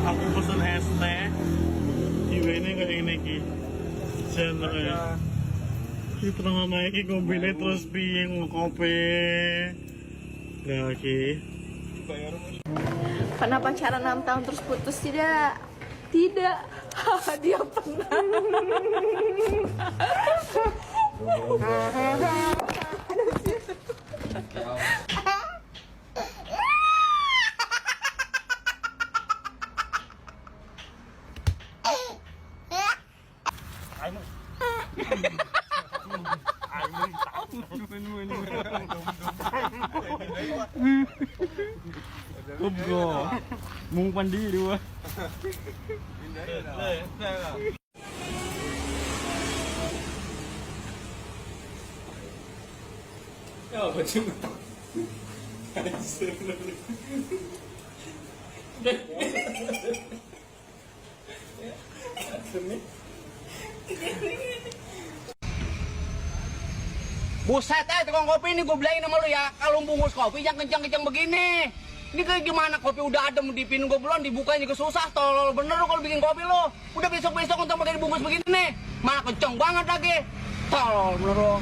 Aku pesen es teh. Ini kayak ini iki. Jan ya. Iki terus naik iki ngombene terus piye kopi. Nah iki. Pernah pacaran 6 tahun terus putus tidak? Tidak. Dia pernah. Goblok. Mung pandi dua. Ya apa cuma. Buset, tukang kopi ini gue bilangin sama lu ya, kalau bungkus kopi jangan kencang-kencang begini. Ini kayak gimana kopi udah adem dipinum gue belum, dibukanya juga susah, tolol bener lu kalau bikin kopi lu. Udah besok-besok untuk pakai dibungkus begini nih, malah kencang banget lagi. Tolol bener lu.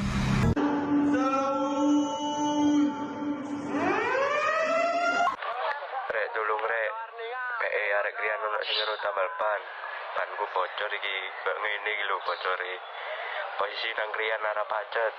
Rek, tulung rek. Kayak arek krian ono sing ngero tambal ban. Banku bocor iki, koyo ngene iki lho bocore. Posisi nang krian arah pacet.